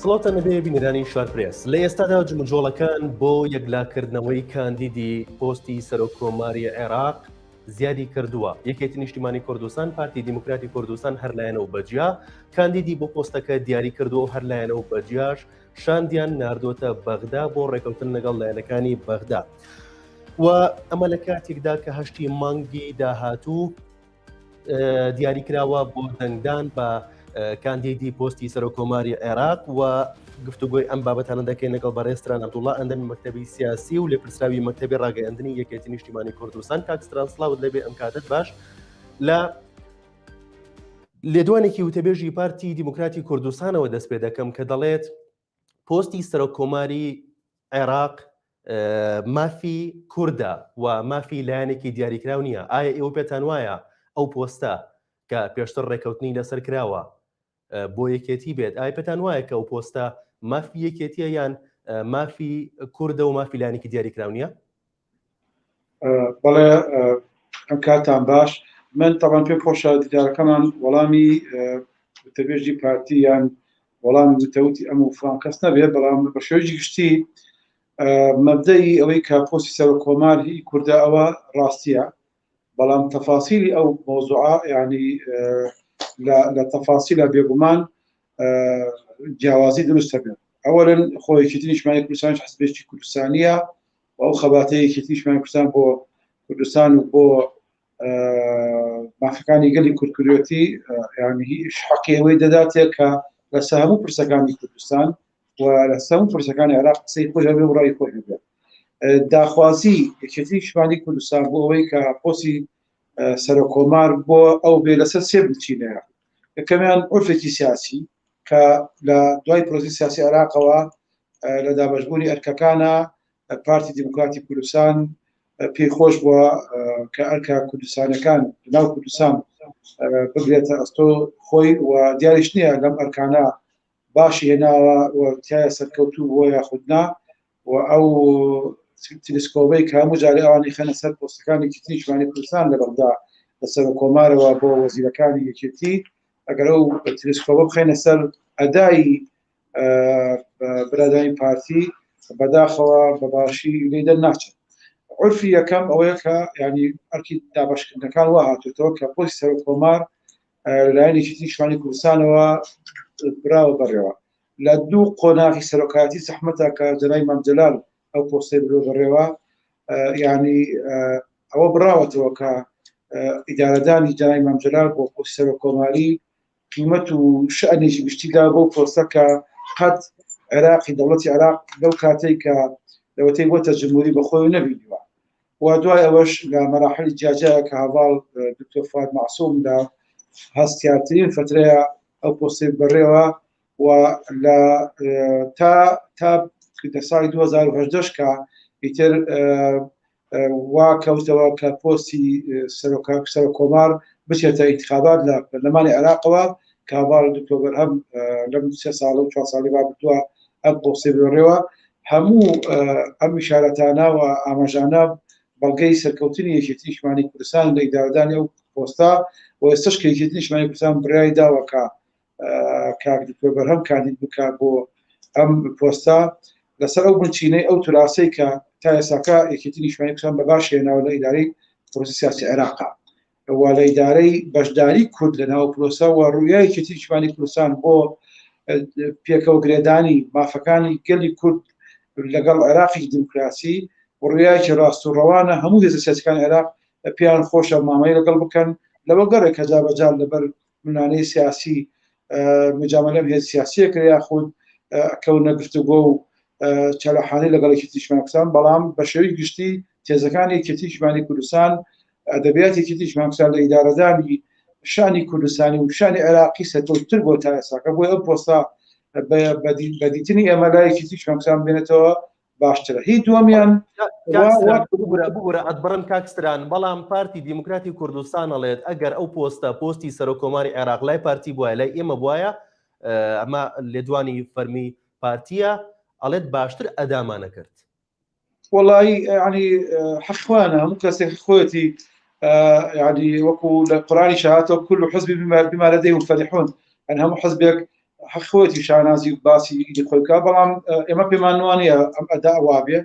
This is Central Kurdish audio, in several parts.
سڵاوتان لەبێ بینەرانی شارپرێس لە ئێستادا جموجۆڵەکان بۆ یەکلاکردنەوەی کاندیدی پۆستی سەرۆک کۆماری عێراق زیادی کردووە یەکێتی نیشتیمانی کوردستان پارتی دیموکراتی کوردستان هەر لایەنە و بەجیا کاندیدی بۆ پۆستەکە دیاری کردووە و هەر لایەنە و بەجیاش شاندیان ناردووەتە بەغدا بۆ ڕێکەوتن لەگەڵ لایەنەکانی بەغدا و ئەمە لە کاتێکدا کە هەشتی مانگی داهاتوو دیاریکراوە بۆ دەنگدان بە کاندیدی پۆستی سەرۆکۆماری عێراق و گفتوگۆی ئەم بابەتانە دەکەین لەگەڵ بەڕێزستران عەبدوڵڵا ئەندامی مەکتەبی سیاسی و لێپرسراوی مەکتەبی ڕاگەیاندنی یەکێتی نیشتیمانی کوردستان کاک ستران سڵاوت لەبێ ئەم کاتت باش لە لێدوانێکی وتەبێژی پارتی دیموکراتی کوردستانەوە دەست پێ دەکەم کە دەڵێت پۆستی سەرۆک کۆماری عێراق مافی کوردە و مافی لایەنێکی دیاریکراو نییە ئایا ئێوە پێتان وایە ئەو پۆستە کە پێشتر ڕێکەوتنی لەسەر کراوە بۆ یەکێتی بێت ئایا پێتان وایە کە ئەو پۆستە مافی یەکێتیە یان مافی کوردە و مافی لایەنێکی دیاریکراو نییە؟ بەڵێ ئەم کاتان باش من تەبان پێم خۆشە دیدارەکەمان وەڵامی وتەبێژی پارتی یان وەڵامی وتەوتی ئەم و فلان کەس نەبێت بەڵام بە شێوەیەکی گشتی مەبدەئی ئەوەی کە پۆستی سەرۆک کۆمار هی کوردە ئەوە ڕاستیە بەڵام تەفاسیلی ئەو مەوزوعە یعنی لە تەفاسیلە بێگومان جیاوازی دروست هەبێت ئەوەلەن خۆ یەکێتی نیشتمانی کوردستانیش حزبێکی کوردستانیە و ئەو خەباتەی یەکێتی نیشتمانی کوردستان بۆ کوردستان و بۆ مافەکانی گەلی کورد کردوێتی یعنی حەقی ئەوەی دەداتێ کە لەسەر هەموو پرسەکانی کوردستان و لەسەر هەموو پرسەکانی عێراق قسەی خۆی هەبێ و ڕای خۆی هەبێ داخوازی یەکێتی نیشتمانی کوردستان بۆ ئەوەی کە پۆستی سەرۆک کۆمار بۆ ئەو بێ لەسەر سێ بنچینەیە یەکەمیان عورفێکی سیاسی کە لە دوای پرۆسی سیاسی عێراقەوە لە دابەشبوونی ئەرکەکانە پارتی دیموکراتی کوردستان پێی خۆش بووە کە ئەرکە کوردستانەکان ناو کوردستان بگرێتە ئەستۆ خۆی و دیاریش نییە لەم ئەرکانە باشی هێناوە و تایە سەرکەوتوو بووە یاخود نا و ئەو تلیسکۆبەی کە هەموو جارێ ئەوانی خەنە سەر پۆستەکانی یەکێتی نیشتمانی کوردستان لە بەغدا لە سەرۆک کۆمارەوە بۆ وەزیرەکانی یەکێتی ئەگەر ئەو تلیسکۆبە بخەینە سەر ئەدای برادانی پارتی بەداخەوە بە باشی لێ دەرناچن عرفی یەکەم ئەوەیە کە ینی ئەرکی دابشکردنەکان وا هاتوێتەوە کە پۆستی سەرۆک کۆمار لەلایەن یەکێتی نیشتمانی کوردستانەوە براوە بەڕێوە لە دوو قۆناغی سەرۆکایەتی زەحمەتە کە جەنای مام جەلال ئەو پۆستەی برۆ بەڕێوە ینی ئەوە بڕاوەتەوە کە ئیدارەدانی جەنای مام جەلال بۆ پۆستی سەرۆک کۆماری قیمەت و شأنێکی گشتیدا بۆ پۆستە کە قەت عێراقی دەوڵەتی عێراق لەو کاتێک کە لەوەتەی بۆتە جمهوری بەخۆی نەبینیوە و دوای ئەوەش لە مەراحلی جیاجیا کە هەڤاڵ دکتۆر فواد مەعسوم لە هەستیارترین فترەیە ئەو پۆستەی بەڕێوە و لە تا تا لە ساڵی 2018 کە ئیتر وا کەوتەوە کە پۆستی سەرۆک کۆمار بچێتە ئینتخابات لە پەرلەمانی عێراقەوە کە هەڤاڵ دکتۆر بەرهەم لەم سێ ساڵ و چوار ساڵی رابردووە ئەم پۆستەی بەڕێوە هەموو ئەم ئیشارەتانە و ئاماژانە بەڵگەی سەرکەوتنی یەکێتی نیشتمانی کوردستان لە ئیدارەدانی ئەو پۆستە و ئێستاش کە یەکێتی نیشتمانی کوردستان بڕیاری داوە کە کاک دکتۆر بەرهەم کاندید بکات بۆ ئەم پۆستە لەسەر ئەو بنچینەی ئەو تراسەی کە تا ئێستاکە یەکێتی نیشتمانی کوردستان بە باش هێناوە لە ئیدارەی پرۆسی سیاسی عێراقا و لە ئیدارەی بەشداری کورد لە ناو پرۆسە و ڕویای یەکێتی نیشتمانی کوردستان بۆ پێکەوە گرێدانی مافەکانی گەلی کورد لەگەڵ عێراقی دیموکراسی ڕویایەکی ڕاست و ڕەوانە هەموو هێزە سیاسەکانی عێراق پێیان خۆشە مامەی لەگەڵ بکەن لەوە گەڕێ کە جاربەجار لەبەر ململانێی سیاسی مجاملەم هێز سیاسیە کرد یاخود کەونە گفتوگۆ و چەلەحانی لەگەڵ یەکێتی نیشتمانی کوردستان بەڵام بە شێوەی گشتی تێزەکانی یەکێتی نیشتمانی کوردستان ئەدەبیاتی یەکێتی نیشتمانی کوردستان لە ئیدارەدانی شانی کوردستانی و شانی عێراقی سەرکەوتتر بۆ تا ئێستاکە بۆی ئەم پۆستە بە دیتنی ئێمە لای یەکێتی نیشتمانی کوردستان بێنێتەوە باشترە هی دووەمیان ببورە ئەتبڕم کاک ستران بەڵام پارتی دیموکراتی کوردستان ئەڵێت ئەگەر ئەو پۆستە پۆستی سەرۆک کۆماری عێراق لای پارتی بوایە لای ئێمە بوایە ئەمە لێدوانی فەرمی پارتیە ئەڵێت باشتر ئەدامانە کرد. وەڵایی یعنی حەق خۆیانە هەموو کەسێک خۆیەتی یعنی وەکو لە قورآنی شهاتەوە كل حزب بما بما لديهم فرحون يعني هەموو حزبێک. حەق خۆیەتی شانازی و باسی ئیدی خۆی بکات بەڵام ئێمە پێمان وانە ئەم ئەدا وابێ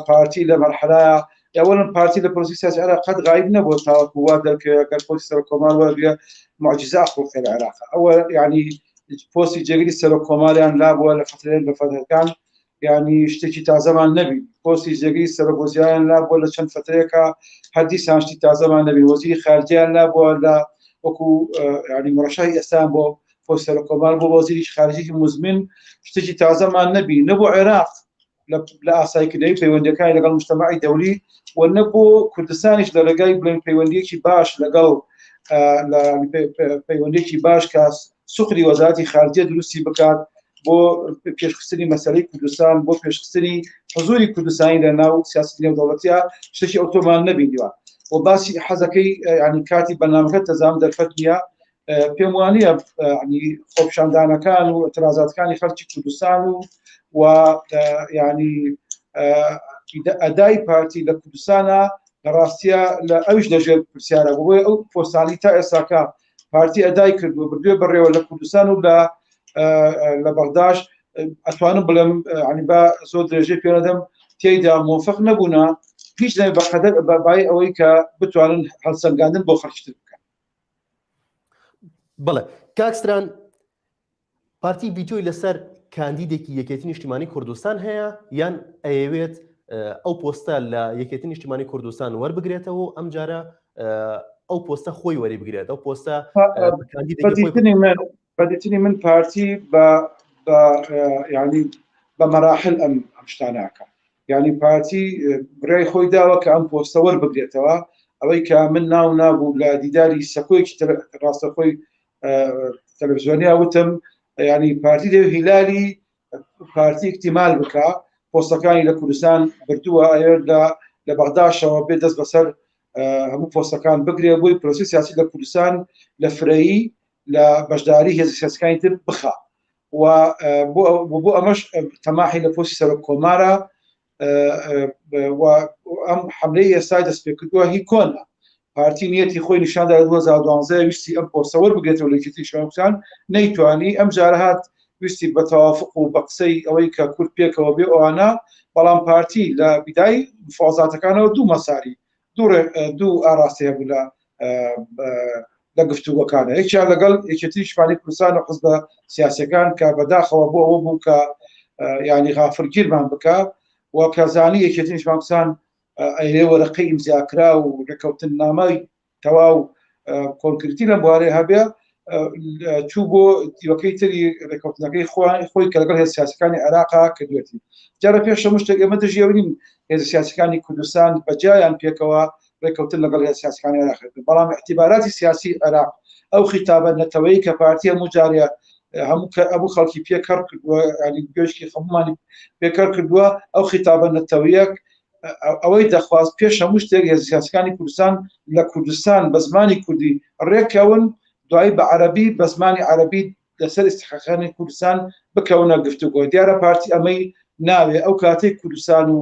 پارتی لە مەرحەلایە ئەوەن پارتی لە پرۆسی سیاسی عێراق قەت غایب نەبووە تاوەکو وا دەرکەوێت گەر پۆستی سەرۆک کۆمار وەرگرێ معجزە ئەخوڵقێ لە عێراق ئەوە یعنی پۆستی جێگری سەرۆک کۆماریان لابووە لە فترەیەک لە فترەکان یعنی شتێکی تازەمان نەبی پۆستی جێگری سەرۆک وەزیران لابووە لە چەند فترەیەکە هەردیسان شتی تازەمان نەبی وەزیری خارجیان لابووە لە وەکو یعنی مڕەشای ئێستان بۆ پۆست سەرۆک کۆمار بۆ وەزیری خارجیی مزمن شتێکی تازەمان نەبی نەبوو عێراق لە ئاسایکردنەوەی پەیوەندیەکانی لەگەڵ مجتەمەعی دەولی و نە بۆ کوردستانیش لە ڕێگای بڵێن پەیوەندیەکی باش لەگەڵ پەیوەندیەکی باش کە سوخری وەزارەتی خارجیە دروستی بکات بۆ پێشخستنی مەسەلەی کوردستان بۆ پێشخستنی حزوری کوردستانی لە ناو سیاسی نێودەوڵەتیە شتێکی ئەوتۆمان نەبینیوە و باسی حەزەکەی ینی کاتی بەنامەکە تەزام دەرفەت نییە پێم وانە خۆپشاندانەکان و اعترازاتەکانی خەڵکی کوردستان و و ینی ئەدای پارتی لە کوردستانە لە ڕاستە لە ئەوش لەژێر پرسیارە بۆی ئەو پۆستانی تا ئێستاکە پارتی ئەدای کردووە بردوێ بەڕێوە لە کوردستان و لە لە بەغداش ئەتوانم بڵێم ینی با زۆر درێژەی پێ نەدەم تێیدا مۆفق نەبوونا هیچ بەقەدەر بەبای ئەوەی کە بتوانن هەڵسەنگاندن بۆ خەڵکتر بکەن بەڵێ کاک ستران پارتی ڤیتۆی لەسەر کاندیدێکی یەکێتی نیشتیمانی کوردستان هەیە یان ئەیەوێت ئەو پۆستە لە یەکێتی نیشتیمانی کوردستان وەربگرێتەوە و ئەمجارە ئەو پۆستە خۆی وەری بگرێت ئەو پۆستە بەدیتنی من پارتی بە ینی بە مەراحل ئەم ئەم شتاناکە یعنی پارتی بڕای خۆی داوە کە ئەم پۆستە وەربگرێتەوە ئەوەی کە من ناو نابوو لە دیداری سەکۆیەکی ڕاستەخۆی تەلەڤزیۆنیا وتم ینی پارتی دەوێت هیلالی پارتی اکتیمال بکە پۆستەکانی لە کوردستان بردووە ئەوێت لە لە بەغداشەوە بێ دەست بەسەر هەموو پۆستەکان بگرێ بۆی پرۆسی سیاسی لە کوردستان لە فرەیی لە بەشداری هێزە سیاسەکانی تر بخا و بۆ ئەمەش تەماحی لە پۆستی سەرۆک کۆمارە ئەم حملەی ئێستا دەست پێ کردووە هی کۆنە پارتی نیەتی خۆی نیشاندا لە 2012 ویستی ئەم پۆستە وەربگرێتەوە لە یەکێتی شۆڕشان نەیتوانی ئەم جارە هات ویستی بە تەوافق و بە قسەی ئەوەی کە کورد پێکەوە بێ ئەوانە بەڵام پارتی لە بیدای مفاوەزاتەکانەوە دوو مەساری دوو ئاراستەیە بوو لە لە گفتوگۆکانە یەکیان لەگەڵ یەکێتی نیشتمانی کوردستان و حزبە سیاسەکان کە بەداخەوە بۆ ئەوە بوو کە ینی غافلگیرمان بکە و کە زانی یەکێتی نیشتمانی کوردستان ئەیرێ وەرەقەی ئیمزاکرا و ڕێککەوتن نامەی تەواو کۆنکریتی لەم بوارەی هەبێ چوو بۆ دیوەکەی تری ڕێککەوتنەکەی خۆی کە لەگەڵ هێز سیاسەکانی عێراقا کردوێتی جارە پێش هەموو شتێک ئێمە دژی ئەوە نین هێزە سیاسەکانی کوردستان بەجیایان پێکەوە ڕێککەوتن لەگەڵ هێز سیاسەکانی عێراق بکەن بەڵام اعتیباراتی سیاسی عێراق ئەو خیتابە نەتەوەیی کە پارتی هەموو جارێ هەموو کە ئەبوو خەڵکی پێکەڕ کردووە ینی گوێشکی هەمومانی پێکەڕ کردووە ئەو خیتابە نەتەوەیەک ئەوەی دەخواست پێش هەموو شتێک هێزە سیاسەکانی کوردستان لە کوردستان بە زمانی کوردی ڕێککەون دوایی بە عەرەبی بە زمانی عەرەبی لەسەر ئیستحقاقانی کوردستان بکەونە گفتوگۆ دیارە پارتی ئەمەی ناوێ ئەو کاتێک کوردستان و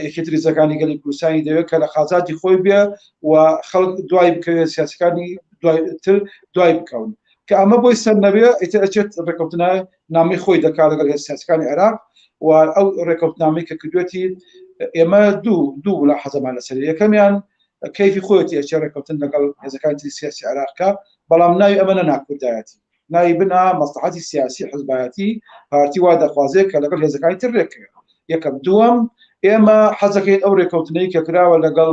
یەکێتی ریزەکانی گەلی کوردستانی دەوێت کە لە قازانجی خۆی بێ و خەڵک دوای بکەوێت سیاسەکانی دوایتر دوای بکەون کە ئەمە بۆی سەر نەبێ ئیتر ئەچێت ڕێککەوتنە نامەی خۆی دەکات لەگەڵ هێزە سیاسەکانی عێراق و ئەو ڕێککەوتنامەی کە کردوێتی ئێمە دوو ولا حەزەمان لەسەر یەکەمیان کەیفی خۆیەتی ئەچێ ڕێککەوتن لەگەڵ هێزەکانی تری سیاسی عێراق کە بەڵام ناوی ئەمە نەنا کوردایەتی ناوی بنا مەسڵەحەتی سیاسی حزبایەتی پارتی وا دەخوازێت کە لەگەڵ هێزەکانی تر ڕێککەوێت یەکەم دووەم ئێمە حەزەکەین ئەو ڕێککەوتنەی کە کراوە لەگەڵ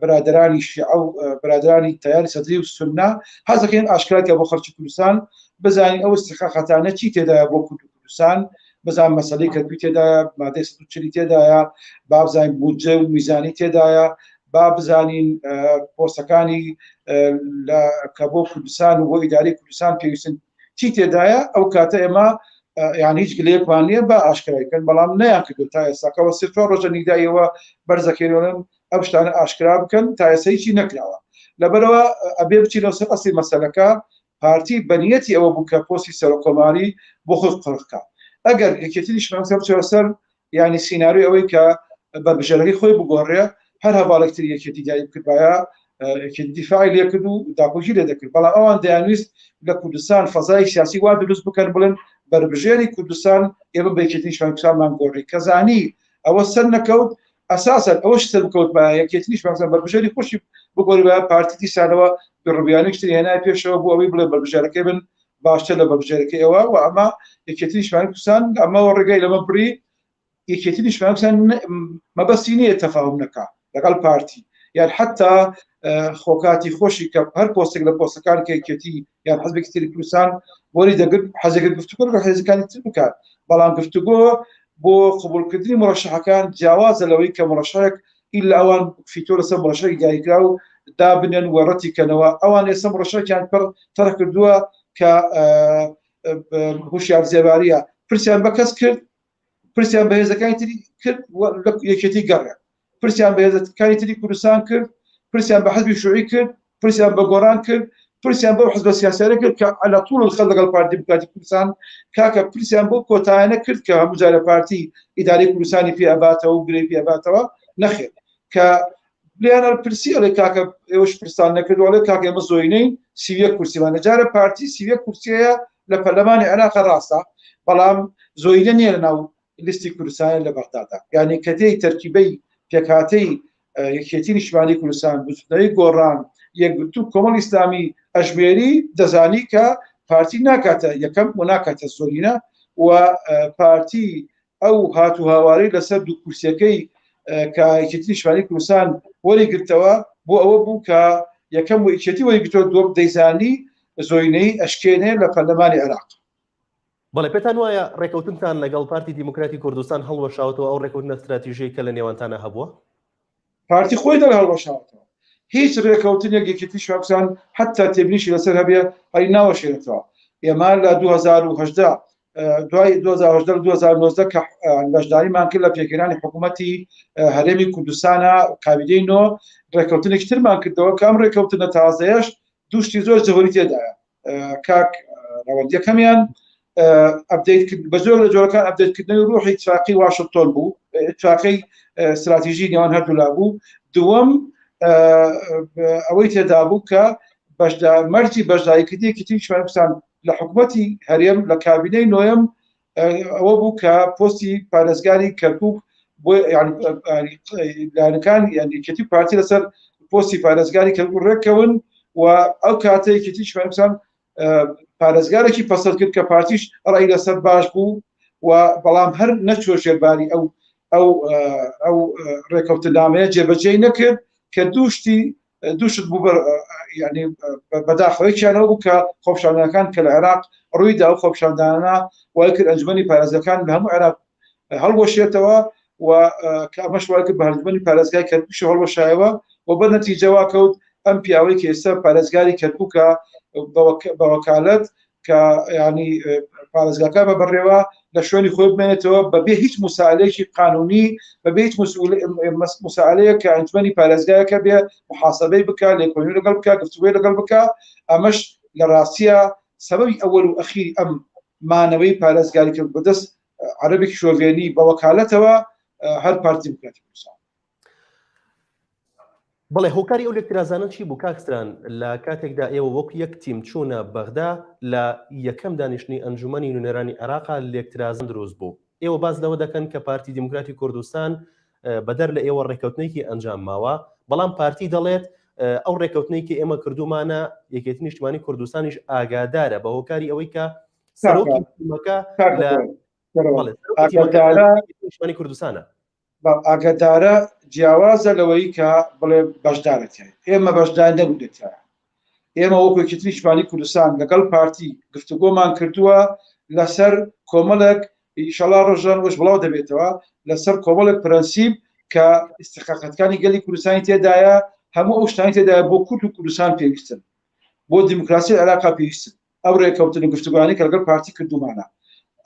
برادرانی شیعە و برادرانی تیاری سەدری و سنە حەزەکەین ئاشکراکە بۆ خەڵکی کوردستان بزانین ئەو استحقاقاتانە چی تێدایە بۆ کورد کوردستان بزان مەسەلەی کەرکوی تێدایە مادەی 140 تێدایە با بزانین بودجە و میزانی تێدایە با بزانین پۆستەکانی لە کە بۆ کوردستان و بۆ ئیداری کوردستان پێویستن چی تێدایە ئەو کاتە ئێمە یان هیچ گلەیەکمان نییە بە ئاشکرای کەن بەڵام نەیان کردو تا ئێستاکەەوە سێ چوار ڕۆژە نیدایەوە بەرزەکەینەوە ئەم شتانە ئاشکرا بکەن تا ئێستا هیچی نەکراوە لەبەرەوە ئەبێ بچینەوە سەر ئەسلی مەسەلەکە پارتی بەنیەتی ئەوە بوو کە پۆستی سەرۆککۆماری بۆ خۆی قڕکە ئەگەر یەکێتی نیشتمانی بچێتە سەر یعنی سیناریۆی ئەوەی کە بەربژێرەکەی خۆی بگۆڕێ هەر هەواڵێک تر یەکێتی دیاری بکردایە. دیفاعی لێکرد و داکۆکی لێ دەکرد، بەڵام ئەوان دەیانویست لە کوردستان فەزای سیاسی وا دروست بکەن بڵێن بەربژێری کوردستان ئێمە بە یەکێتی نیشتمانی کوردستانمان گۆڕی، کە زانی ئەوە سەر نەکەوت ئەساسەن ئەوەش سەر بکەوت بە یەکێتی نیشتمانی کوردستان بەربژێری خۆشی بگۆڕی بە پارتی، دیسانەوە بڕبیانێکی تری هێنای پێشەوە بۆ ئەوەی بڵێ بەربژێرەکەی من باشتر لە بەربژێرەکەی ئەوە و ئەمە یەکێتی نیشتمانی کوردستان ئەمەوە ڕێگەی لەمە بڕی. یەکێتی نیشتمانی کوردستان مەبەستی نییە تەفاهم نەکا لەگەڵ پارتی یان حتا خۆکاتی خۆشی کە هەر پۆستێک لە پۆستەکان کە یەکێتی یان حزبێکی تری کوردستان بۆری دەگرت حەزێکرد گفتوگۆ لەگەڵ حزبەکانی تر بکات، بەڵام گفتوگۆ بۆ قبوڵکردنی مڕەشەحەکان جیاوازە لەوەی کە مڕەشەحێک ئیلا ئەوان فیتۆ لەسەر مڕەشەحێکی دیاریکراو دابنێن و ڕەتی کەنەوە. ئەوان ئێستا مڕەشەحێکیان پڕ تەرح کردووە کە هوشیار زێباریە، پرسیان بە کەس کرد، پرسیان بە هێزەکانی تری کرد لە یەکێتی گەڕێ، پرسیان بە هێزەکانی تری کوردستان کرد، پرسیان بە حزبی شوعی کرد، پرسیان بە گۆڕان کرد، پرسیان بەو حزبە سیاسیانە کرد کە لە طول الخط لەگەڵ پارتی دیموکراتی کوردستان کاکە، پرسیان بۆ کۆتایانە کرد کە هەموو جارە پارتی ئیدارەی کوردستانی پێ ئەباتەوە و گرێی پێ ئەباتەوە. نەخێر، کە لێیان پرسی ئەڵێ کاکە ئێوەش پرسان نەکردو، ئەڵێ کاکە ئێمە زۆینەی 31 کورسیمان، جارە پارتی 31 کورسیەیە لە پەرلەمانی عێراق ڕاستە، بەڵام زۆینە نییە لەناو لیستی کوردستان لە بەغدادا. یعنی کە دێی تەرکیبەی پێکهاتەی یەکێتی نیشتمانی کوردستان، بزوتنەوەی گۆڕان، یەکگرتوو، کۆمەڵ ئیسلامی ئەژمێری، دەزانی کە پارتی ناکاتە یەکەم و ناکاتە زۆرینە و پارتی ئەو هات و هاوارەی لەسەر دوو کورسیەکەی کە یەکێتی نیشتمانی کوردستان وەری گرتەوە بۆ ئەوە بوو کە یەکەم و یەکێتی وەری گرتەوە، دووەم دەیزانی زۆینەی ئەشکێنێ لە پەرلەمانی عێراق. بەڵێ، پێتان وایە ڕێکەوتنتان لەگەڵ پارتی دیموکراتی کوردستان هەڵوەشاوەتەوە، ئەو ڕێکەوتنە ستراتیژیەی کە لە نێوانتانە هەبووە؟ پارتی خۆی دەڵێ هەڵوەشاوەتەوە. هیچ ڕێکەوتنێک یەکێتی شوابزان حتا تێبینیشی لەسەر هەبێ هەری ناوەشێنێتەوە. ئێمە لە 2018، دوای 2018، 2019 کە بەشداریمان کرد لە پێکهێنانی حکوومەتی هەرێمی کوردستانە کابینەی نۆ، ڕێکەوتنێکی ترمان کردەوە کە ئەم ڕێکەوتنە تازەیەش دوو شتی زۆر جەوهەری تێدایە کاک ڕەوەند. یەکەمیان ئەپدەیت کرد بە زۆر لە جۆرەکان ئەپدەیتکردنەوەی ڕوحی اتفاقی واشنگتۆن بوو، اتفاقی استراتیژی نێوان هەردوولا بوو. دووەم ئەوەی تێدا بوو کە بەشدا مەرجی بەشداریکردنی یەکێتی نیشتمانی کوردستان لە حکوومەتی هەرێم لە کابینەی نۆیەم ئەوە بوو کە پۆستی پارێزگاری کەرکک بۆ لایەنەکان یان یەکێتی پارتی لەسەر پۆستی پارێزگاری کەرکک ڕێککەون و ئەو کاتە یەکێتی نیشتمانی کوردستان پارێزگارێکی پەسەند کرد کە پارتیش ڕای لەسەر باش بوو و بەڵام هەر نەچوە ژێرباری ئەو ئەو ئەو ڕێکەوتنامەیە جێبەجێی نەکرد کە دووشتی دووشت بوو بەر یعنی بەداخەوە. یەکیانەوە بوو کە خۆپیشاندانەکان کە لە عێراق ڕوویدا و خۆپیشاندانە وای کرد ئەنجومەنی پارێزگاکان لە هەموو عێراق هەڵوەشێتەوە و کە ئەمەش وای کرد بە ئەنجومەنی پارێزگای کەرکووک هەڵوەشایەوە و بە نەتیجە وا کەوت ئەم پیاوەی کە ئێستا پارێزگاری کەرکووکە بە وەکالەت کە ینی پارێزگاکە بە بەڕێوە لە شوێنی خۆی بمێنێتەوە بەبێ هیچ مسالەیەکی قانونی، بەبێ هیچ مسالەیە کە ئەنجومەنی پارێزگایەکە بێ محاسبەی بکە، لێکۆڵینەوەی لەگەڵ بکە، گفتوگۆی لەگەڵ بکە. ئەمەش لە ڕاستیە سەبەبی ئەوەل و ئەخیری ئەم مانەوەی پارێزگاری کرد بەدەست عەرەبێکی شۆڤێنی بە وەکالەتەوە هەر پارتی دیموکراتی کوردستان. بەڵێ، هۆکاری ئەو لێکترازانە چی بوو کاک ستران لە کاتێکدا ئێوە وەک یەک تیم چوونە بەغدا لە یەکەم دانیشتنی ئەنجومەنی نوێنەرانی عێراقا لێکترازان دروست بوو ئێوە باس لەوە دەکەن کە پارتی دیموکراتی کوردستان بەدەر لە ئێوە ڕێککەوتنێکی ئەنجام ماوە بەڵام پارتی دەڵێت ئەو ڕێککەوتنەی کە ئێمە کردومانە یەکێتی نیشتمانی کوردستانیش ئاگادارە بە هۆکاری ئەوەی کە سەرۆکی تیمەکە لە نیشتمانی کوردستانە. ئاگادارە جیاوازە لەوەی کە بڵێ بەشدارە تیای. ئێمە بەشدار نەبووینە تیایا. ئێمە وەکو یەکێتی نیشتمانی کوردستان لەگەڵ پارتی گفتوگۆمان کردووە لەسەر کۆمەڵێک ئیشەڵا ڕۆژان وەش بڵاو دەبێتەوە لەسەر کۆمەڵێک پرەنسیپ کە ئیستحقاقەتەکانی گەلی کوردستانی تێدایە، هەموو ئەو شتانی تێدایە بۆ کورد و کوردستان پێویستن، بۆ دیموکراسی عێراقا پێویستن. ئەو رێکەوتن و گفتوگۆیانەی کە لەگەڵ پارتی کردوومانە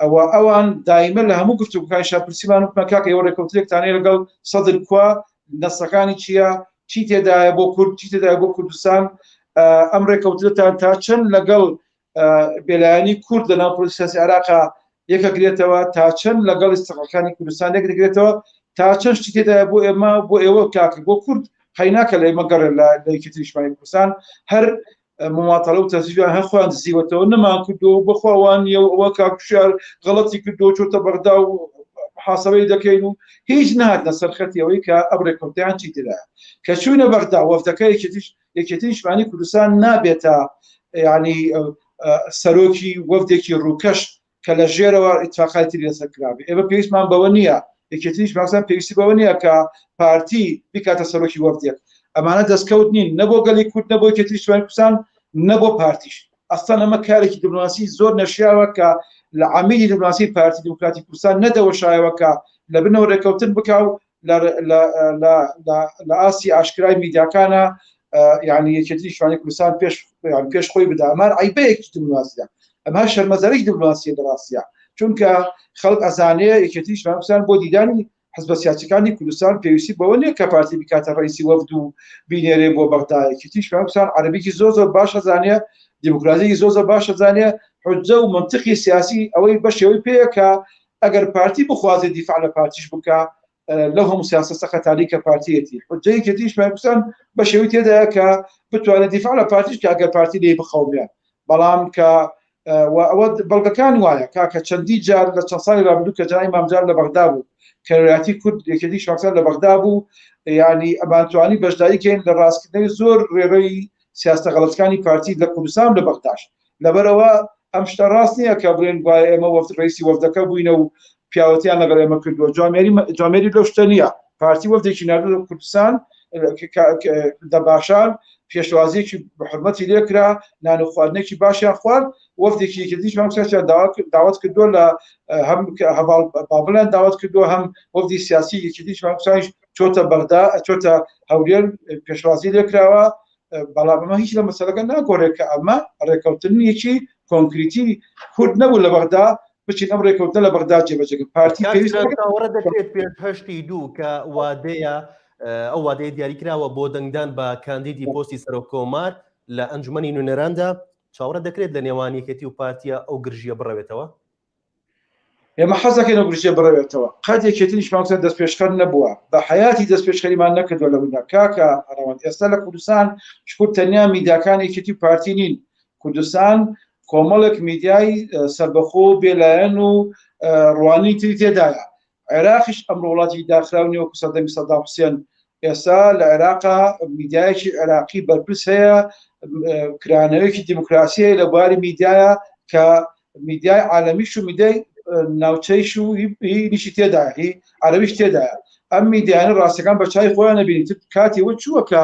ئەوە ئەوان دایمە لە هەموو گفتوگۆکانیشا پرسیمان وتمان کاکە ئێوە رێکەوتنێکتان هەیە لەگەڵ سەدر کوا نەسەکانی چییە چی تێدایە بۆ کورد چی تێدایە بۆ کوردستان ئەم رێکەوتنەتان تا چەند لەگەڵ بێلایەنی کورد لە ناو پرۆسیاسی عێراقا یەکەگرێتەوە تا چەند لەگەڵ ئیستقلالەکانی کوردستان یەکدەگرێتەوە تا چەند شتی تێدایە بۆ ئێمە بۆ ئێوە کاکە بۆ کورد. قەیناکە لە ئێمە گەڕێ لە یەکێتی نیشتمانی کوردستان هەر مماتەڵە و تەزیویان هەر خۆیان دزیوەتەوە نەمان کردو بەخواوان نیە و ئەوە کاکوشیار غەڵەتی کردو چۆتە بەغدا و محاسبەی دەکەین و هیچ نهاتنە سەرخەتی ئەوەی کە ئەم ڕێککەوتیان چی تێدایە کە چوونە بەغدا وەفدەکە یەکێتیش یەکێتی نیشتمانی کوردستان نابێتە ینی سەرۆکی وەفدێکی ڕووکەش کە لە ژێرەوە ئیتفاقاتی تری لەسەر کرابێ ئێمە پێویستمان بەوە نییە یەکێتی نیشتمانی پێویستی بەوە نییە کە پارتی بکاتە سەرۆکی وەفدێک ئەمانە دەستکەوت نین نە بۆ گەلی کورد نە بۆ یەکێتی نیشتمانی کوردستان نە بۆ پارتیش ئەسڵەن ئەمە کارێکی دیپلۆماسی زۆر نەشیاوە کە لە عەمیدی دیپلۆماسی پارتی دیموکراتی کوردستان نەدەوەشایەوە کە لە بنەوە ڕێککەوتن بکا و لە ئاستی ئاشکرای میدیاکانە یعنی یەکێتی نیشتمانی کوردستان پێش پێش خۆی بدا ئەمان عیبەیەکی دیپلۆماسیە ئەمە شەرمەزاریی دیپلۆماسیە لە ڕاستیە چونکە خەڵک ئەزانێ یەکێتی نیشتمانی کوردستان بۆ دیدانی حزبە سیاسیەکانی کوردستان پێویستی بەوە نییە کە پارتی بکاتە ڕئیسی وەفد و بینێرێ بۆ بەغدا یەکێتی نیشتمانی کوردستان عەرەبیکی زۆر زۆر باش ئەزانێ دیموکراتیکی زۆر زۆر باش ئەزانێ حجە و منطقی سیاسی ئەوەی بەشێوەی پێیە کە ئەگەر پارتی بخوازێت دیفاع لە پارتیش بکە لەو هەموو سیاسە سەقەتانی کە پارتیەتی حجەی یەکێتیش کوردستان بە شێوەی تێدایە کە بتوانێت دیفاع لە پارتیش کە ئەگەر پارتی لێی بخەومێ بەڵام کە ئەوە بەڵگەکان وایە کاکە چەندی جار لە چەند ساڵی رابردوو کە جای مامجار لە بەغدا بوو کەرایەتی کورد یەکێتی شخصان لە بەغدا بوو ینی ئەمانتوانی بەشداری کەین لە ڕاستکردنەوەی زۆر ڕێڕەوی سیاستە غەڵەتەکانی پارتی لە کوردستان لە بەغداش لەبەرەوە ئەم شتە ڕاست نییە کە بڵێن گوایە ئێمە وەفد ڕئیسی وەفدەکە بووینە و پیاوەتیان لەگەڵ ئێمە کردووە جوامێری جوامێری لەو شتە نییە پارتی وەفدێکی ناردوو لە کوردستان دەباشان پێشوازیەکی بە حرمەتی لێکرا نان و خواردنێکی باشیان خوارد وەفدێکی یەکێتیش مامۆستایان داوت کردووە لە هەم هەواڵ بابڵیان داوت کردووە هەم وەفدی سیاسی یەکێتیش مامۆستایش چۆتە بەغدا چۆتە هەولێر پێشوازی لێکراوە بەڵام ئەمە هیچ لە مەسەلەکە ناگۆڕێت کە ئەمە ڕێککەوتنێکی کۆنکریتی کورد نەبوو لە بەغدا بچین ئەم ڕێککەوتنە لە بەغدا جێبەجێکرد پارتی پێویست چاوەڕێ دەکرێت پێش هەشتی دوو کە وادەیە ئەو وادەیە دیاریکراوە بۆ دەنگدان بە کاندیدی پۆستی سەرۆک کۆمار لە ئەنجومەنی نوێنەراندا چاوەڕێ دەکرێت لە نێوان یەکێتی و پارتیە ئەو گرژیە بڕەوێتەوە؟ ئێمە حەزەکەین ئەو گرژیە بڕەوێتەوە قەت یەکێتی نیشتمان کوردستان دەستپێشخەر نەبووە بە حەیاتی دەستپێشخەریمان نەکردووە لەوەدا کاکە ڕەوەند ئێستا لە کوردستان شکور تەنیا میدیاکان یەکێتی و پارتی نین کوردستان کۆمەڵێک میدیای سەربەخۆ و بێلایەن و ڕوانینی تری تێدایە عێراقیش ئەمڕۆ وڵاتی داخراو نییە وەکو سەردەمی سەدام حوسێن ئێستا لە عێراقا میدیایەکی عێراقی بەرپرس هەیە کرانەوەیەکی دیموکراسی هەیە لە بواری میدیایە کە میدیای عالەمیش و میدیای ناوچەیش و هینیشی تێدایە هی عەرەبیش تێدایە ئەم میدیانە ڕاستەکان بە چای خۆیان نەبینیت کاتی وە چووە کە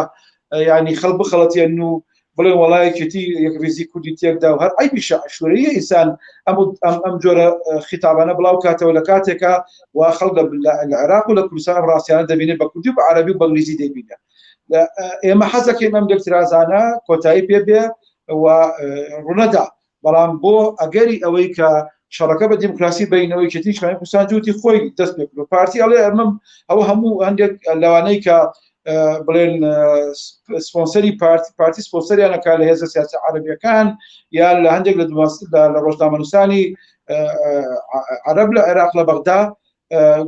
ینی خەڵ بخەڵەتێن و بڵێن وەڵا یەکێتی یەکڕیزی کوردی تێکدا و هەر عەیبیشە عەشورەیە ئینسان ئەم ئەم ئەم جۆرە خیتابانە بڵاو کاتەوە لە کاتێکا و خەڵک لە لە عێراق و لە کوردستان ئەم ڕاستیانە دەبینێت بە کوردی و بە عەرەبی و بە ئینگلیزی دەیبینێت ئێمە حەز دەکەین ئەم لێکترازانە کۆتایی پێ بێ و ڕوونەدا بەڵام بۆ ئەگەری ئەوەی کە شەڕەکە بە دیموکراسی بینەوە یەکێتی نیشتمانی کوردستان جووتی خۆی دەست پێ کرد پارتی ئەڵێ ئەمە ئەوە هەموو هەندێک لەوانەی کە بڵێن سپۆنسەری پارتی پارتی سپۆنسەریانەکە لە هێزە سیاسی عەرەبیەکان یان لە هەندێک لە لە ڕۆژنامەنووسانی عەرەب لە عێراق لە بەغدا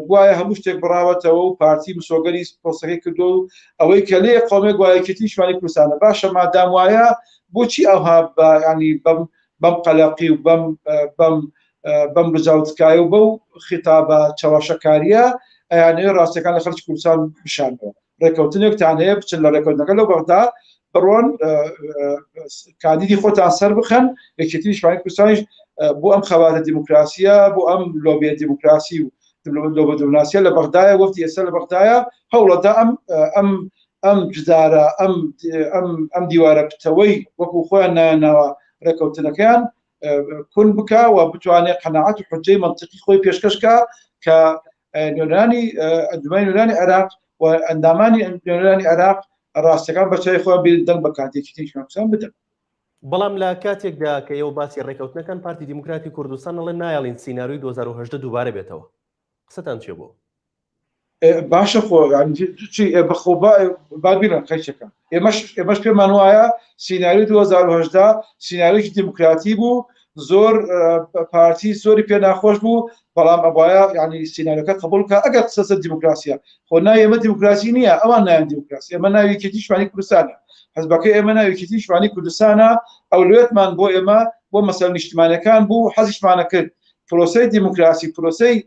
گوایە هەموو شتێک بڕاوەتەوە و پارتی مسۆگەری پۆستەکەی کردو و ئەوەی کە لێ قۆمێ گوایە یەکێتی نیشتمانی کوردستانە باشە مادام وایە بۆچی ئەوها ینی بەم بەم قەلەقی و بەم بەم بەم بزاوتکای و بەو خیتابە چەواشەکاریە ئەیانەوێ ڕاستەکان لە خەڵکی کوردستان بشانەوە ڕێکەوتنێکتان هەیە بچن لە ڕێکەوتنەکە لەو بەغدا بڕۆن کاندیدی خۆتان سەر بخەن یەکێتی نیشتمانی کوردستانیش بۆ ئەم خەباتە دیموکراسیە بۆ ئەم لۆبیە دیموکراسی و لۆبە دیموکراسیە لە بەغدایە وەفدی ئێستا لە بەغدایە هەوڵەدا ئەم ئەم ئەم جدارە ئەم ئەم ئەم دیوارە پتەوەی وەکو خۆیان نایانناوە ڕێکەوتنەکەیان کون بکا و بتوانێت قەناعەت و حجەی منطقی خۆی پێشکەش کا کە نوێنەرانی ئەنجومەنی نوێنەرانی عێراق و ئەندامانی نوێنەرانی عێراق ڕاستەکان بە چای خۆیان بیر دەنگ بە کاتێکی تریش کوردستان بدەن. بەڵام لە کاتێکدا کە ئێوە باسی ڕێکەوتنەکەن پارتی دیموکراتی کوردستان ئەڵێ نایەڵین سیناریۆی 2018 دووبارە بێتەوە قسەتان چیە بۆ؟ باشە خۆ چی بەخۆ با بیرن قەیچەکە ئێمەش ئێمەش پێمان وایە سیناریۆی 2018 سیناریۆکی دیموکراتی بوو زۆر پارتی زۆری پێ ناخۆش بوو. بەڵام ئەبواە ینی سیناریۆکە قبول کە ئەگەر قسە سەر دیموکراسیە خۆ ناوی ئێمە دیموکراسی نییە ئەوان نایان دیموکراسی ئێمە ناوی یەکێتی شوانی کوردستانە حزبەکە ئێمە ناوی یەکێتی شوانی کوردستانە ئەولوێتمان بۆ ئێمە بۆ مەسەل نیشتمانەکان بوو حەزیشمانە کرد پرۆسەی دیموکراسی پرۆسەی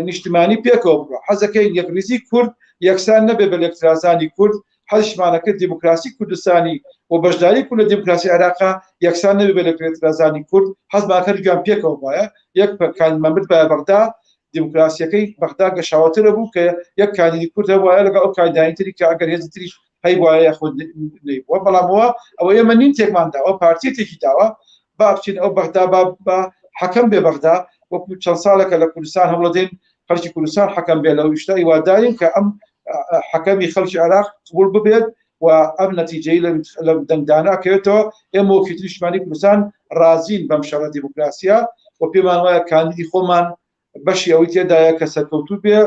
نیشتمانی پێکەوە بڕۆ حەزەکەین یەکریزی کورد یەکسان نەبێ بە لێکترازانی کورد حەزیشمانە کرد دیموکراسی کوردستانی و بەشداری کورد لە دیموکراسی عێراقا یەکسان نەبێ بە لێکترازانی کورد حەزمان کرد گویان پێکەوە وایە یەک کاندیدمان بردبایە بەغدا دیموکراسیەکەی بەغدا گەشاوەترە بوو کە یەک کاندیدی کورد هەبوایە لەگەڵ ئەو کاندیدانی تری کە ئەگەر هێزی تریش هەیبوایە یاخود نەیبووە بەڵام ئەوە ئەوە ئێمە نین تێکمان داوە پارتی تێکی داوە با بچین ئەو بەغدا با با حەکەم بێ بەغدا وەکو چەند ساڵێکە لە کوردستان هەوڵەدەین خەڵکی کوردستان حەکەم بێ لەو شتە هیوادارین کە ئەم حەکەمی خەڵکی عێراق قبول ببێت و ئەم نەتیجەی لە دەنگدانە کەوێتەوە ئێمە وەکی نیشتمانی کوردستان ڕازین بەم شەڕە دیموکراسیە و پێمان وایە کاندیدی خۆمان بەشی ئەوەی تێدایە کە سەرکەوتوو بێ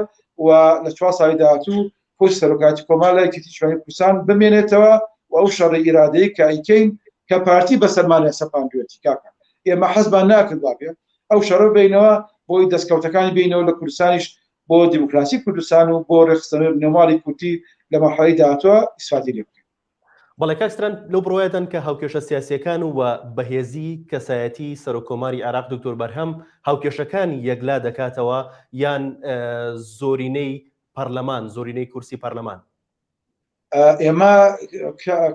و لە چوار ساڵی داهاتوو پۆستی سەرۆکایەتی کۆمار لای یەکێتی نیشتمانی کوردستان بمێنێتەوە و ئەو شەڕی ئیرادەیە کە ئەیکەین کە پارتی بەسەرمانە سەپاندوێتی کاکە ئێمە حەزمان ناکرد وابێ ئەو شەڕە بینەوە بۆی دەستکەوتەکانی بینەوە لە کوردستانیش بۆ دیموکراسی کوردستان و بۆ ڕێکخستنەوەی بنەماڵی کوردی لە مەرحەلەی داهاتووە ئیسفادەی لێ بکەین. بەڵێ کاک ستران، لەو بڕوایەدان کە هاوکێشە سیاسییەکان و بەهێزی کەسایەتی سەرۆک کۆماری عێراق دکتۆر بەرهەم هاوکێشەکان یەکلا دەکاتەوە یان زۆرینەی پەرلەمان، زۆرینەی کورسی پەرلەمان؟ ئێمە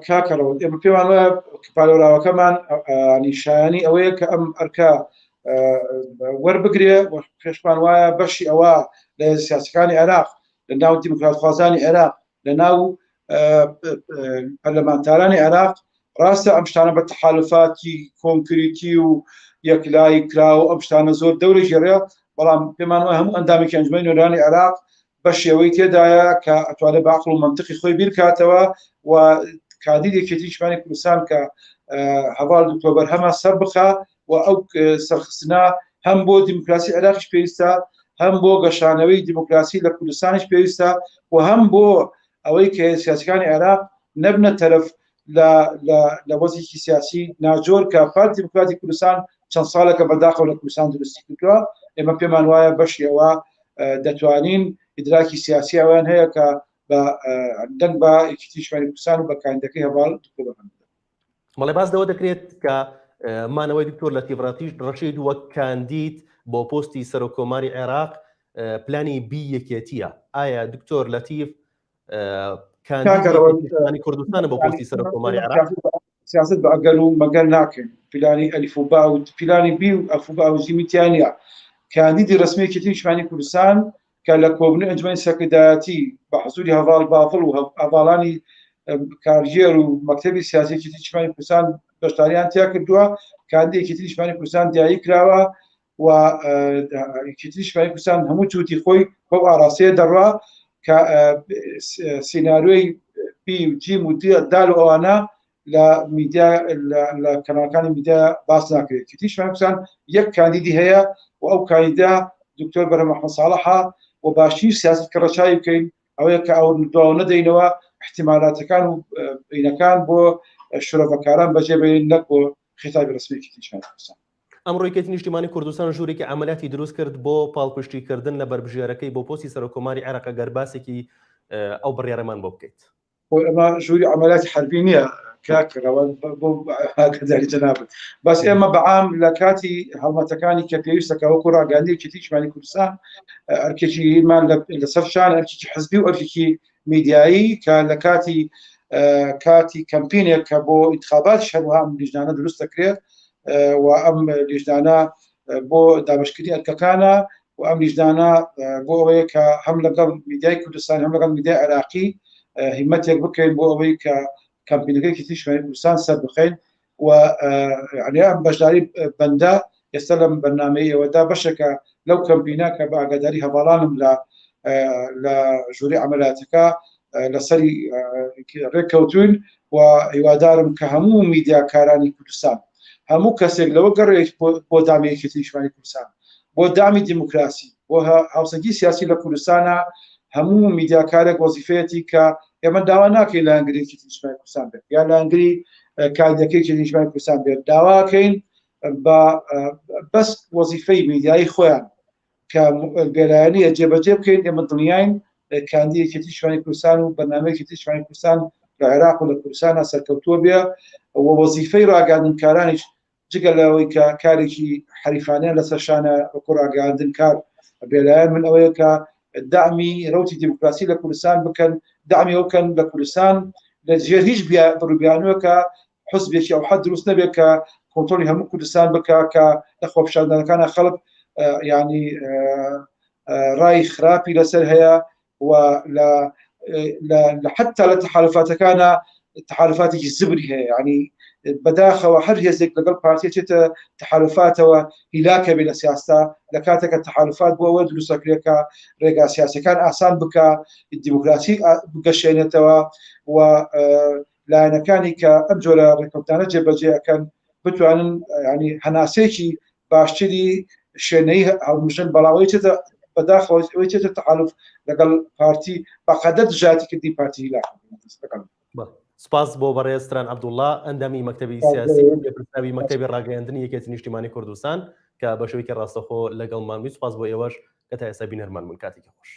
کاکە ڕەوەند ئێمە پێمان وایە پالۆراوەکەمان نیشانی ئەوەیە کە ئەم ئەرکە وەربگرێ پێشمان وایە بەشی ئەوە لە سیاسەکانی عێراق لە ناو دیموکراتخوازانی عێراق لە ناو پەرلەمانتارانی عێراق ڕاستە ئەم شتانە بە تەحالفاتی کۆنکریتی و یەکلایی کرا و ئەم شتانە زۆر دەورە ژێرە بەڵام پێمان وایە هەموو ئەندامێکی ئەنجومەنی نوێنەرانی عێراق بە شێوەی تێدایە کە ئەتوانێت بە عقل و منطقی خۆی بیرکاتەوە و کاندید یەکێتی نیشتمانی کوردستان کە هەڤاڵ دکتۆر بەرهەمە سەر بخا و ئەو سەرخستنە هەم بۆ دیموکراسی عێراقیش پێویستە هەم بۆ گەشانەوەی دیموکراسی لە کوردستانیش پێویستە و هەم بۆ ئەوەی کە سیاسەکانی عێراق نەبنە تەرەف لە وەزیکی سیاسی ناجۆر کە پارتی دیموکراتی کوردستان چەند ساڵێکە بەداخەوە لە کوردستان دروستی کردووە ئێمە پێمان وایە بەشی ئەوە دەتوانین ئیدراکی سیاسی ئەویان هەیە کە بە دەنگ بە یەکێتی نیشتمانی کوردستان و بە کاندەکەی هەواڵ دکتۆر بەرهەم بدەن. بەڵێ باس لەوە دەکرێت کە مانەوەی دکتۆر لەتیف ڕەتیش ڕەشید وەک کاندید بۆ پۆستی سەرۆک کۆماری عێراق پلانی بی یەکێتیە ئایا دکتۆر لەتیف کاندیدی کوردستانە بۆ پۆستی سەرۆک کۆماری عێراق؟ سیاست بە ئەگەر و مەگەر ناکەین پلانی ئەلیف و با و پلانی بی و ئەف و با و جیمی تیا نییە کاندیدی ڕسمی یەکێتی نیشتمانی کوردستان کە لە کۆبوونەوەی ئەنجومەنی سەرکردایەتی بە حزوری هەڤاڵ بافڵ و هەڤاڵانی کارگێر و مەکتەبی سیاسی یەکێتی نیشتمانی کوردستان بەشداریان تیا کردووە کاندیدی یەکێتی نیشتمانی کوردستان دیاری کراوە و یەکێتی نیشتمانی کوردستان هەموو جووتی خۆی بەو ئاراستەیە دەڕوا کە سیناریۆی بی و جیم و دال و ئەوانە لە میدیا لە کەناڵەکانی میدیا باس ناکرێت یەکێتی نیشتمانی کوردستان یەک کاندیدی هەیە و ئەو کاندیدە دکتۆر بەرهەم ئەحمەد ساڵحە و باشترین سیاست کە ڕەچاوی بکەین ئەوەیە کە ئەو دواوە نەدەینەوە احتیمالاتەکان و بینەکان بۆ شرۆڤەکاران بەجێ بێن نەک بۆ خیتابی ڕسمی یەکێتی نیشتمانی کوردستان. ئەمڕۆ یەکێتی نیشتیمانی کوردستان ژوورێکی عەمەلیاتی دروست کرد بۆ پاڵپشتیکردن لە بەربژێرەکەی بۆ پۆستی سەرۆککۆماری عێراق گەر باسێکی ئەو بڕیارەمان بۆ بکەیت. خۆ ئەمە ژووری عەمەلیاتی حەربی نییە کاک ڕەوەند بۆ ئاگاداری جەنابت بەس ئێمە بەعام لە کاتی هەڵمەتەکانی کە پێویستە کە وەکو ڕاگەیاندنی یەکێتی نیشتمانی کوردستان ئەرکێکیمان لەسەر شان ئەرکێکی حزبی و ئەرکێکی میدیایی کە لە کاتی کاتی کەمپینێک کە بۆ ئینتخاباتیش هەروەها ئەم لیژنانە دروست دەکرێت و ئەم لیژنانە بۆ دابشکردنی ئەرکەکانە و ئەم لیژنانە بۆ ئەوەیە کە هەم لەگەڵ میدیای کوردستان هەم لەگەڵ میدیای عێراقی هیمەتێک بکەین بۆ ئەوەی کە کەمپینەکەی یەکێتی نیشتمانی کوردستان سەر بخەین و یعنی ئەم بەشداری بەندە ئێستا لەم بەرنامەی ئێوەدا بەشێکە لەو کەمپینە کە بە ئاگاداری هەواڵانم لە لە ژووری عملاتەکە لەسەری ڕێککەوتوین و هیوادارم کە هەموو میدیاکارانی کوردستان هەموو کەسێک لەوە گەڕێت بۆ دامی یەکێتی نیشتمانی کوردستان بۆ دامی دیموکراسی بۆ هاوسەنگی سیاسی لە کوردستانە هەموو میدیاکارێک وەزیفەیەتی کە ئێمە داوا ناکەین لایەنگری یەکێتی نیشتمانی کوردستان بێت یا لایەنگری کاندیدەکەی یەکێتی نیشتمانی کوردستان بێت داواکەین بە بەس وەزیفەی میدیایی خۆیان. کە بێلایەنیە جێبەجێ بکەین ئێمە دڵنیاین کاندی یەکێتی نیشتمانی کوردستان و بەرنامەی یەکێتی نیشتمانی کوردستان لە عێراق و لە کوردستانە سەرکەوتووە بێ و وەزیفەی ڕاگەاندنکارانیش جگە لەوەی کە کارێکی حەریفانیان لەسەر شانە وەکو ڕاگەاندن کار بێلایەن من ئەوەیە کە دامی ڕوتی دیموکراسی لە کوردستان بکەن دامی ئەو بکەن لە کوردستان لە ژێر هیچ بڕبیانوەکە حزبێکی ئەو حەد دروست نەبێت کە کۆنتۆلی هەموو کوردستان بکە کە لە خۆپیشاندانەکانە خەڵک ینی ڕای خراپی لەسەر هەیە و لە لە حتا لە تحالفاتەکانە تحالفاتێکی زبری هەیە ینی بەداخەوە هەر هێزێک لەگەڵ پارتی چێتە تحالفاتەوە هیلاکە بێ لە سیاستا لە کاتێکە تحالفات بۆ ئەوە دروستەکرێت کە ڕێگا سیاسەکان ئاسان بکە دیموکراسی بگەشێنێتەوە و لایەنەکانی کە ئەم جۆرە ڕێککەوتانە جێبەجێ ئەکەن بتوانن ینی هەناسەیەکی باشتری شوێنەی هەڵمژن بەڵاوەی چێتە بەداخەوە ئەوەی چێتە تەحالف لەگەڵ پارتی بەقەدەر دژایەتی کردنی پارتی هیلاک سپاس بۆ بەڕێز ستران عەبدوڵڵا ئەندامی مەکتەبی سیاسی و لێپرسراوی مەکتەبی ڕاگەیاندنی یەکێتی نیشتیمانی کوردستان کە بە شێوەیەکی ڕاستەخۆ لەگەڵمان بووی سپاس بۆ ئێوەش کە تا ئێستا بینەرمان بوون کاتێکی خۆش.